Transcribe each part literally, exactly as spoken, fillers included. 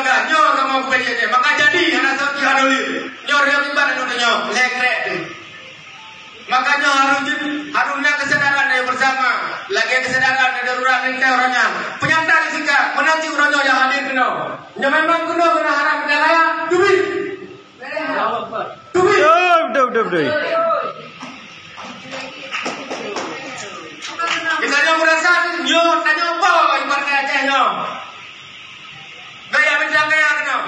Nyoe kamoe geupeujeuet nyoe, maka jadi hana soe pih adolir. Nyoe riweuet iban anu tanyoe, lhèe krek teuh. Maka nyoe harôh jeuet, harôh na keusadaran dari bersama. Lagèe keusadaran dari darurat lintèe uroe nyan. Peunyata di singkat, meunan cit uroe nyoe nyang hadir keunoe. Nyoe memang keunoe keunoe harap geutanyoe teubiet. Teubiet. Betul, betul, betul, betul. Geutanyoe meurasa nyoe tanyoe po ibarat Aceh nyoe. Gaya meucang gaya keunoe.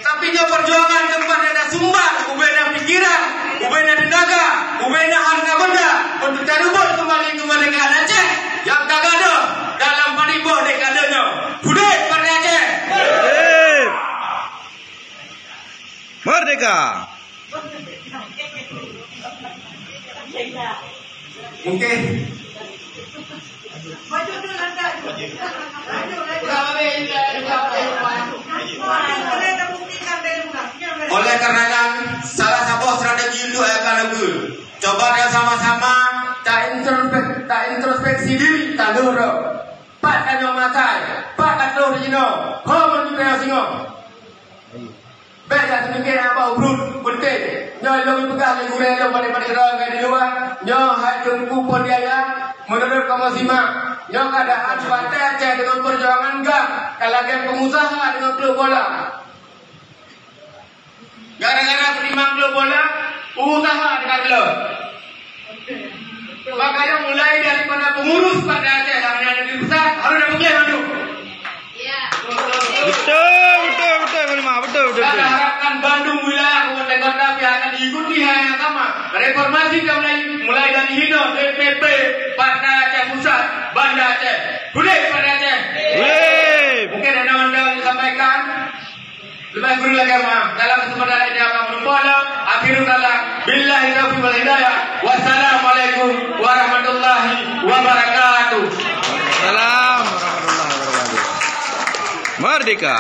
Tapi nyoe peujuangan teumpat na sumber, ubena pikiran, ubena tenaga, ubena harta benda untuk tareubot keumbali keumeurdekaan Aceh nyang ka gadôh dalam padum boh dekade nyoe. Udép Partai Aceh! Udép! Merdeka! Mungkin. Oleh karena nyan, salah saboh strategi untuk ayah ka lagèe, coba dah sama-sama ta introspek-, ta introspeksi diri, ta lurok. Pat tanyoe makai, pat ka troh di jinoe, ho meunyoe singoh. Bèk jak seumiké nyang bak ubrut, peunteng. Nyoe lôn peugah lé gurèe lôn padé-padé droe nyang di luwa. Nyoe hai Teungku Pon Yahya, meunurot kamoe simak, nyoe keuadaan Partai Aceh deungon peujuangan GAM ka lagèe peungusaha deungon klub bola. Gara-gara peutimang klub bola, peungusaha deungon klub. Makanya mulai daripada pengurus Partai Aceh yang ada di pusat harus ada peugah mandum. Ya. Betul, betul, betul, Panglima. Betul, betul, betul. Kita harapkan bandum wilayah kabupaten kota yang akan diikuti hal yang sama. Reformasi kita mulai, mulai dari hino D P P Partai Aceh Pusat, Banda Aceh. Udép Partai Aceh. Udép. Mungkin ada yang disampaikan. Leubeh kureueng lagèe nyan, dalam kesempatan ini akan menumpahlah. Akhirul kalam. Billahi taufiq wal hidayah. Wassalamualaikum warahmatullahi wabarakatuh. Salam warahmatullahi wabarakatuh. Merdeka.